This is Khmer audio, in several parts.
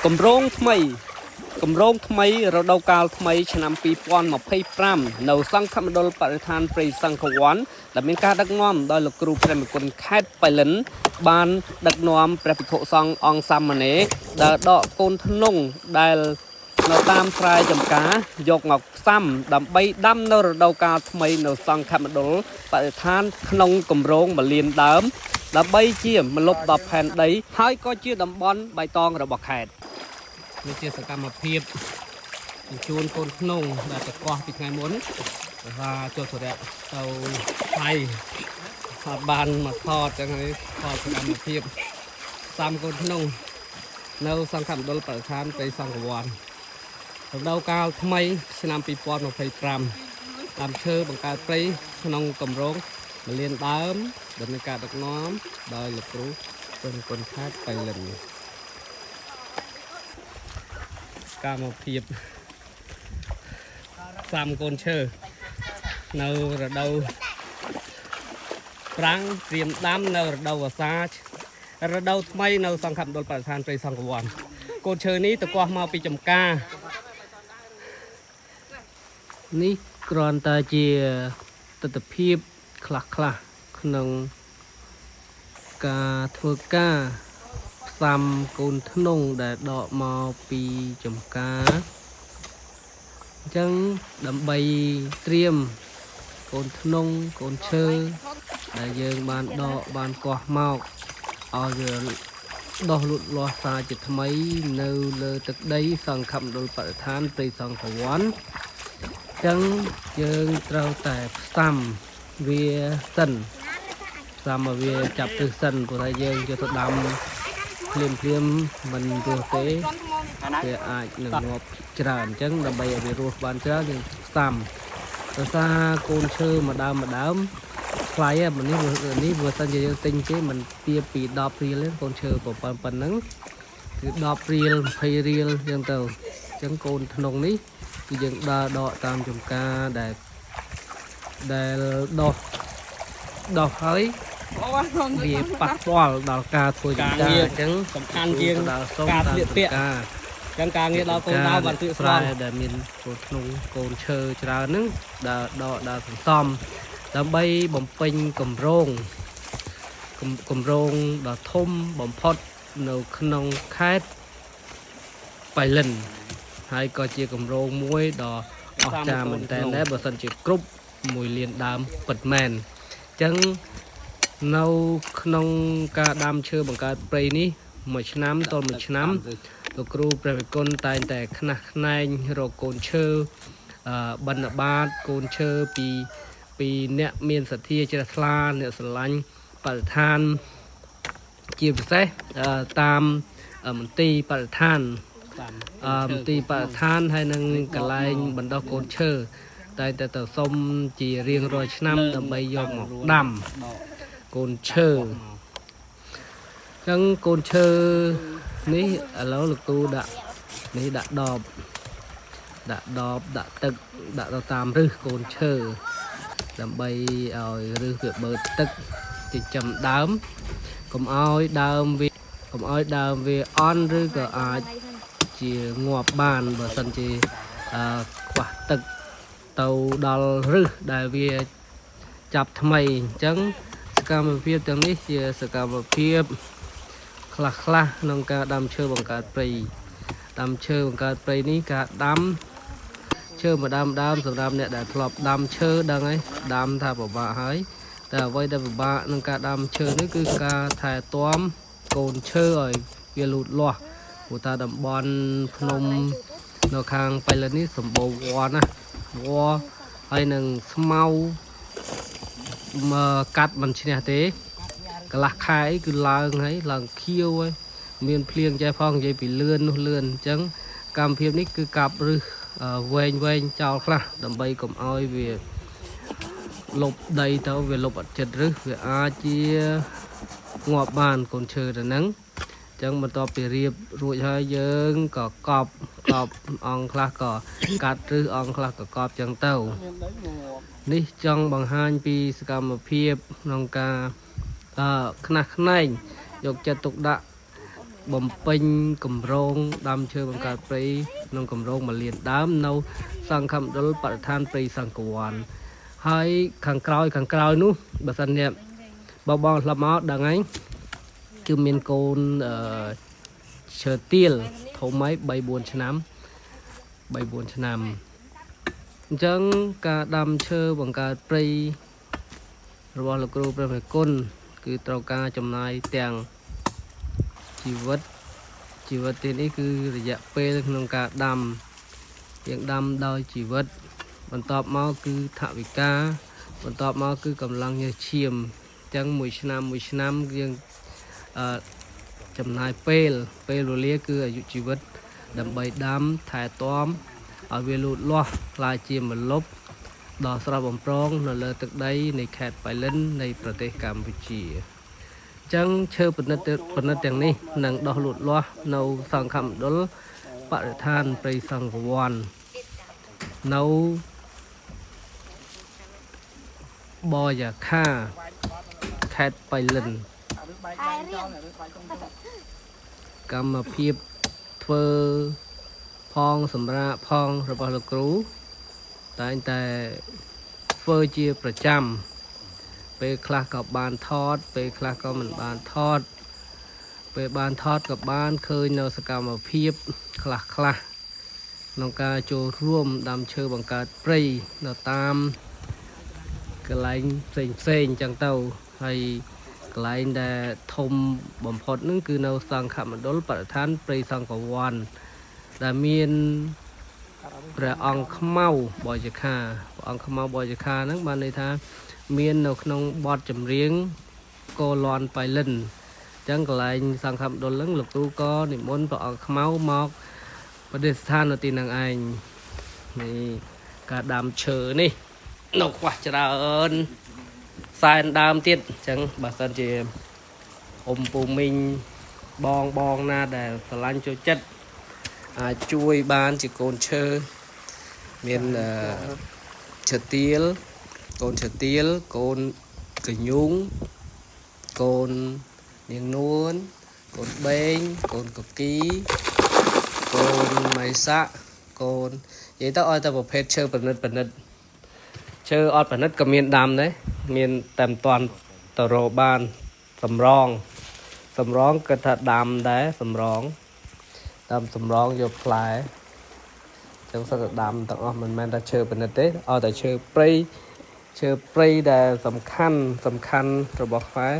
កម្រងថ្មីកម្រងថ្មីរដូវកាលថ្មីឆ្នាំ2025នៅសង្ឃមណ្ឌលបរិស្ថានព្រៃសង្ឃវ័នដែលមានការដឹកនាំដោយលោកគ្រូព្រះមង្គលខេត្តបៃលិនបានដឹកនាំព្រះភិក្ខុសង្ឃអង្គសាមណេរដែលដកកូនធ្នង់ដែលនៅតាមស្រែចម្ការយកមកផ្សំដើម្បីដាំនៅរដូវកាលថ្មីនៅសង្ឃមណ្ឌលបរិស្ថានក្នុងគម្រោងមលានដើមដើម្បីជាម្លប់ដល់ផែនដីហើយក៏ជាតំបន់បៃតងរបស់ខេត្ត នេះជាសកម្មភាពបញ្ជូនកូនធ្នង់ដែលទៅកោះពីថ្ងៃមុនដោយសារចូលសុរៈទៅថៃអត់បានមកថតចឹងហើយថតសកម្មភាពតាមកូនធ្នង់នៅសង្ឃមណ្ឌលបរិស្ថានព្រៃសង្ឃវ័នរដូវកាលថ្មីឆ្នាំ2025តាមឈើបង្កើតព្រៃក្នុងគម្រោងមលានដើមដែលមានការដឹកនាំដោយលោកគ្រូព្រះគុណខេត្តបៃលិន កម្មភាពសាមកូនឈើនៅរដូវប្រាំងត្រៀមដាំនៅរដូវវស្សារដូវថ្មីនៅសង្ឃមណ្ឌលបរិស្ថានព្រៃសង្ឃវ័នកូនឈើនេះទៅកោះមកពីចំការនេះគ្រាន់តែជាទស្សនភាពខ្លះខ្លះៗក្នុងការធ្វើការ ផ្សំកូនធ្នង់ដែលដកមកពីចំការអញ្ចឹងដើម្បីត្រៀមកូនធ្នង់កូនឈើដែលយើងបានដកបានកោះមកឲ្យវាដុះលូតលាស់សាជាថ្មីនៅលើទឹកដីសង្ឃមណ្ឌលបរិស្ថានព្រៃសង្ឃវ័នអញ្ចឹងយើងត្រូវតែផ្សំវាសិនផ្សំឲ្យវាចាប់ទិសសិនព្រោះថាយើងយកទៅដាំ ភ្លាមភ្លាមមិនរស់ទេវាអាចនឹងងាប់ច្រើនអញ្ចឹងដើម្បីឲ្យវារស់បានច្រើនយើងផ្សំដោយសារកូនឈើមួយដើមមួយដើមថ្លៃហ្នឹងនេះនេះបើសិនជាយើងទិញគេមិនទាបពី10រៀលទេកូនឈើប៉ុណ្ណឹងគឺ10រៀល20រៀលអញ្ចឹងទៅអញ្ចឹងកូនធ្នង់នេះគឺយើងដើរដកតាមចំការដែលដែលដោះដោះហើយវាប៉ះពាល់ដល់ការធ្វើចំការអញ្ចឹង សំខាន់ជាង ដល់សុំ ការ តាម ស្លៀកពាក់ ចំការ ចឹងការងារដល់កូនដៅបានស្លៀក ស្រែ ស្រង់ ដែលមានកូនធ្នង់កូនឈើច្រើនហ្នឹងដើរដកដើរសន្សំដើម្បីបំពេញគម្រោងគំគម្រោងដ៏ធំបំផុតនៅក្នុងខេត្តបៃលិនហើយក៏ជាគម្រោងមួយដ៏អស្ចារ្យមែនទែនដែរបើសិនជាគ្រប់1លានដើមពិតមែនអញ្ចឹងនៅក្នុងការដាំឈើបង្កើតព្រៃនេះមួយឆ្នាំទល់មួយឆ្នាំ លោកគ្រូព្រះវិគុណតែងតែខ្នះខ្នែងរកកូនឈើអឺបណ្ឌបាតកូនឈើពីពីអ្នកមានសទ្ធាជ្រះថ្លាអ្នកស្រឡាញ់បរិស្ថានជាពិសេសអឺតាមមន្ទីរបរិស្ថាន តាម អឺមន្ទីរបរិស្ថានហើយនឹងកន្លែងបណ្ដោះកូនឈើតែងតែទៅសុំជារៀងរាល់ឆ្នាំដើម្បីយកមកដាំ ដក កូនឈើ ចឹងកូនឈើនេះឥឡូវលោកគ្រូដាក់នេះដាក់ដបដាក់ដបដាក់ទឹកដាក់ទៅតាមឫសកូនឈើដើម្បីឲ្យឫសវាបឺតទឹកចិញ្ចឹមដើមកុំឲ្យដើមវាកុំឲ្យដើមវាអន់ឬក៏អាចជាងាប់បានបើសិនជាអឺខ្វះទឹកទៅដល់ឫសដែលវាចាប់ថ្មីអញ្ចឹងសកម្មភាពទាំងនេះជាសកម្មភាព ខ្លះខ្លះក្នុងការដាំឈើបង្កើតព្រៃដាំឈើបង្កើតព្រៃនេះការដាំឈើមួយដើមដើមសម្រាប់អ្នកដែលធ្លាប់ដាំឈើដឹងហើយដាំថាពិបាកហើយតែអ្វីដែលពិបាកក្នុងការដាំឈើនេះគឺការថែទាំកូនឈើឲ្យវាលូតលាស់ព្រោះថាតំបន់ភ្នំនៅខាងបៃលិននេះសម្បូរវល្លិណាវល្លិហើយនឹងស្មៅមកកាត់មិនឈ្នះទេ កន្លះខែអីគឺឡើងហើយឡើងខៀវហើយមានភ្លៀងចេះផងនិយាយពីលឿននោះលឿនអញ្ចឹងកម្មភាពនេះគឺកាប់រឹសអឺវែងវែងចោលខ្លះដើម្បីកុំឲ្យវាលុបដីទៅវាលុបអត់ចិត្តរឹសវាអាចជាងាប់បានកូនឈើទៅហ្នឹងអញ្ចឹងបន្ទាប់ពីរៀបរួចហើយយើងក៏កប់កប់អង្គខ្លះក៏កាត់រឹសអង្គខ្លះក៏កប់ចឹងទៅនេះចង់បង្ហាញពីសកម្មភាពក្នុងការ អឺខ្នះខ្នែងយកចិត្តទុកដាក់ បំពេញគម្រោងដាំឈើបង្កើតព្រៃក្នុងគម្រោង1លានដើមនៅសង្ឃមណ្ឌលបរិស្ថានព្រៃសង្កវ័នហើយខាងក្រោយខាងក្រោយនោះបើសិនជាបងបងធ្លាប់មកដឹងហើយគឺមានកូនអឺឈើទាលធំហើយ3 4ឆ្នាំ3 4ឆ្នាំអញ្ចឹងការដាំឈើបង្កើតព្រៃរបស់លោកគ្រូព្រះមេគុណគឺត្រូវការចំណាយទាំងជីវិត ជីវិតទីនេះគឺរយៈពេលក្នុងការដាំយើងដាំដោយជីវិត បន្ទាប់មកគឺថវិកាបន្ទាប់មកគឺកម្លាំងញើសឈាមអញ្ចឹងមួយឆ្នាំមួយឆ្នាំយើងអឺចំណាយពេលពេលវេលាគឺអាយុជីវិត ដើម្បីដាំថែទាំឲ្យវាលូតលាស់ក្លាយជាម្លប់ដ៏ស្រស់បំព្រងនៅលើទឹកដីនៃខេត្តប៉ៃលិននៃប្រទេសកម្ពុជា អញ្ចឹងឈើប្រណិតប្រណិតទាំងនេះនឹងដុះលូតលាស់នៅសង្ឃមណ្ឌលបរិស្ថានព្រៃសង្ឃវ័ននៅបយាខាខេត្តបៃលិនកម្មភាពធ្វើផងសម្រាប់ផងរបស់លោកគ្រូតែងតែធ្វើជាប្រចាំពេលខ្លះក៏បានថតពេលខ្លះក៏មិនបានថត ពេលបានថតក៏បានឃើញនៅសកម្មភាពខ្លះខ្លះៗក្នុងការចូលរួមដាំឈើបង្កើតព្រៃនៅតាមកន្លែងផ្សេងផ្សេងអញ្ចឹងទៅហើយកន្លែងដែលធំបំផុតហ្នឹងគឺនៅសង្ឃមណ្ឌលបរិស្ថានព្រៃសង្កវ័នដែលមានព្រះអង្គខ្មៅបយខាព្រះអង្គខ្មៅបយខាហ្នឹងបានន័យថាមាននៅក្នុងបទចម្រៀងកូលន់បៃលិន ចឹងកន្លែងសង្ឃមណ្ឌលហ្នឹងលោកគ្រូក៏និមន្តព្រះអង្គខ្មៅមកប្រតិស្ថាននៅទីហ្នឹងឯងនេះការដាំឈើនេះនៅខ្វះច្រើនសែនដើមទៀតអញ្ចឹងបើសិនជាអ៊ំពូមីងបងបងណាដែលស្រឡាញ់ចូលចិត្តអាចជួយបានជាកូនឈើមានអឺឈើទាលកូនឈើទាលកូនកញូងកូន នាងនួនកូនបេងកូនកគីកូនម៉ៃសាក់កូននិយាយទៅឲ្យតែប្រភេទឈើប្រណិតប្រណិតឈើអត់ប្រណិតក៏មានដាំដែរមានតែមិនតាន់តរបានសម្រងសម្រងគិតថាដាំដែរសម្រងដាំសម្រងយកផ្លែចឹងសិតតែដាំទាំងអស់មិនមែនថាឈើប្រណិតទេឲ្យតែឈើព្រៃឈើព្រៃដែលសំខាន់សំខាន់របស់ខ្មែរ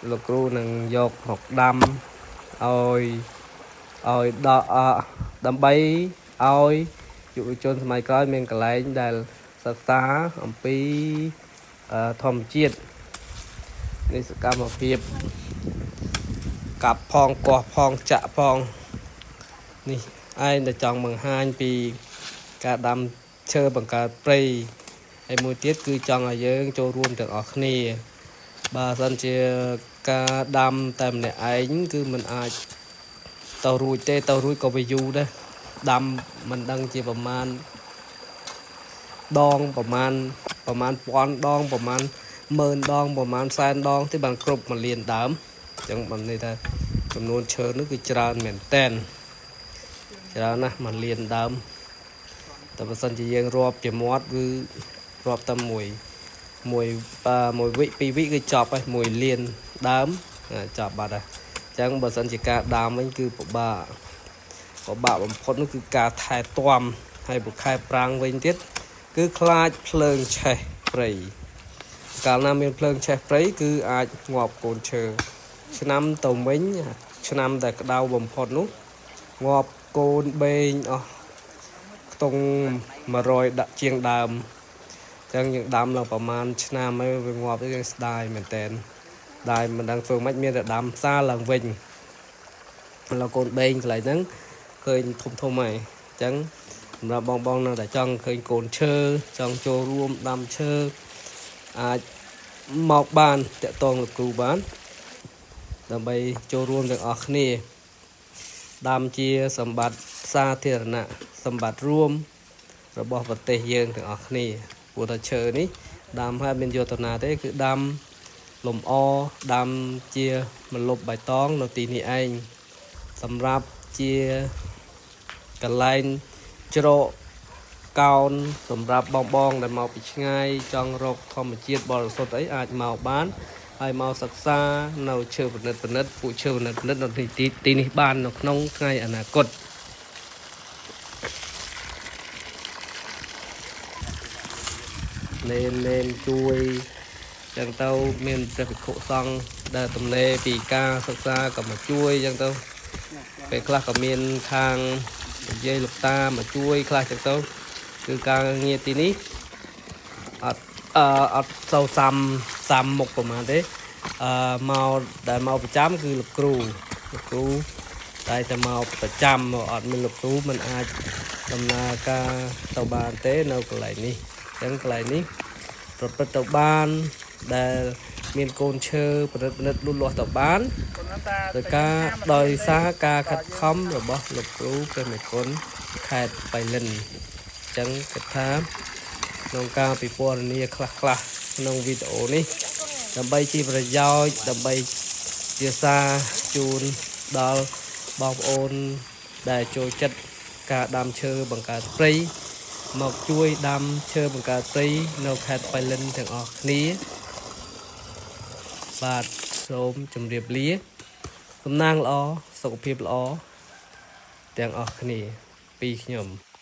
លោកគ្រូនឹងយកមកដាំឲ្យឲ្យដល់អដើម្បីឲ្យយុវជនសម័យក្រោយមានកន្លែងដែលសិក្សាអំពីអឺធម្មជាតិនៃសកម្មភាពកាប់ផងកោះផងចាក់ផងនេះឯងតែចង់បង្ហាញពីការដាំឈើបង្កើតព្រៃហើយមួយទៀតគឺចង់ឲ្យយើងចូលរួមទាំងអស់គ្នា បើសិនជាការដាំតែម្នាក់ឯងគឺมันអាចទៅរួចទេទៅរួចក៏វាយូរដែរដាំមិនដឹងជាប្រមាណដងប្រមាណប្រមាណពាន់ដងប្រមាណម៉ឺនដងប្រមាណសែនដងទេបានគ្រប់មួយលានដើមអញ្ចឹងបានន័យថាចំនួនឈើនោះគឺច្រើនមែនតែនច្រើនណាស់មួយលានដើមតែបើសិនជាយើងរាប់ជាមាត់គឺរាប់តែមួយ មួយអឺមួយវិពីរវិគឺចប់ហើយមួយលានដើមចប់បាត់ហើយអញ្ចឹងបើសិនជាការដើមវិញគឺពិបាកពិបាកបំផុតនោះគឺការថែទាំហើយបុខែប្រាំងវិញទៀតគឺខ្លាចភ្លើងឆេះព្រៃកាលណាមានភ្លើងឆេះព្រៃគឺអាចងាប់កូនឈើឆ្នាំទៅវិញឆ្នាំដែលក្តៅបំផុតនោះងាប់កូនបេងអស់ខ្ទង់100ដាក់ជាងដើម ចឹងយើងដាំឡើងប្រហែលឆ្នាំហើយវាងាប់ទៅយើងស្ដាយមែនតើដាយមិនដឹងធ្វើម៉េចមានតែដាំផ្សារឡើងវិញឥឡូវកូនបេងកន្លែងហ្នឹងឃើញធំធំហើយអញ្ចឹងសម្រាប់បងបងនៅតែចង់ឃើញកូនឈើចង់ចូលរួមដាំឈើអាចមកបានតាក់ទងលោកគ្រូបានដើម្បីចូលរួមទាំងអស់គ្នាដាំជាសម្បត្តិសាធារណៈសម្បត្តិរួមរបស់ប្រទេសយើងទាំងអស់គ្នា ព្រោះថាឈើនេះដាំហើយអត់មានយកទៅណាទេគឺដាំលំអដាំជាម្លប់បៃតងនៅទីនេះឯង។ សម្រាប់ជាកន្លែងជ្រកកោនសម្រាប់បងបងដែលមកពីឆ្ងាយចង់រកធម្មជាតិបរិសុទ្ធអីអាចមកបានហើយមកសិក្សានៅឈើប្រណិតប្រណិតពួកឈើប្រណិតប្រណិតនៅទីទីនេះបាននៅក្នុងថ្ងៃអនាគត នេននេនជួយចឹងទៅមានព្រះភិក្ខុសង្ឃដែលទំនេរពីការសិក្សាក៏មកជួយចឹងទៅពេលខ្លះក៏មានខាងនិយាយលោកតាមកជួយខ្លះចឹងទៅគឺការងារទីនេះអត់អឺអត់សូវសាំសាំមុខប្រហែលទេអឺមកដែលមកប្រចាំគឺលោកគ្រូលោកគ្រូតែតែមកប្រចាំមកអត់មានលោកគ្រូមិនអាចដំណើរការទៅបានទេនៅកន្លែងនេះអញ្ចឹងកន្លែងនេះ ប្រព្រឹត្តទៅបានដែលមានកូនឈើប្រណិតប្រណិតលូតលាស់ទៅបានដោយការដោយសារការខិតខំរបស់លោកគ្រូព្រះមេគុណខេត្តបៃលិនអញ្ចឹងគិតថាក្នុងការពិពណ៌នាខ្លះខ្លះៗក្នុងវីដេអូនេះដើម្បីជាប្រយោជន៍ដើម្បីជាសារជូនដល់បងប្អូនដែលចូលចិត្តការដាំឈើបង្កើតព្រៃ មកជួយដាំឈើបង្កើតព្រៃនៅខេត្តបៃលិនទាំងអស់គ្នា បាទសូមជម្រាបលាសំណាងល្អសុខភាពល្អទាំងអស់គ្នាពីខ្ញុំ។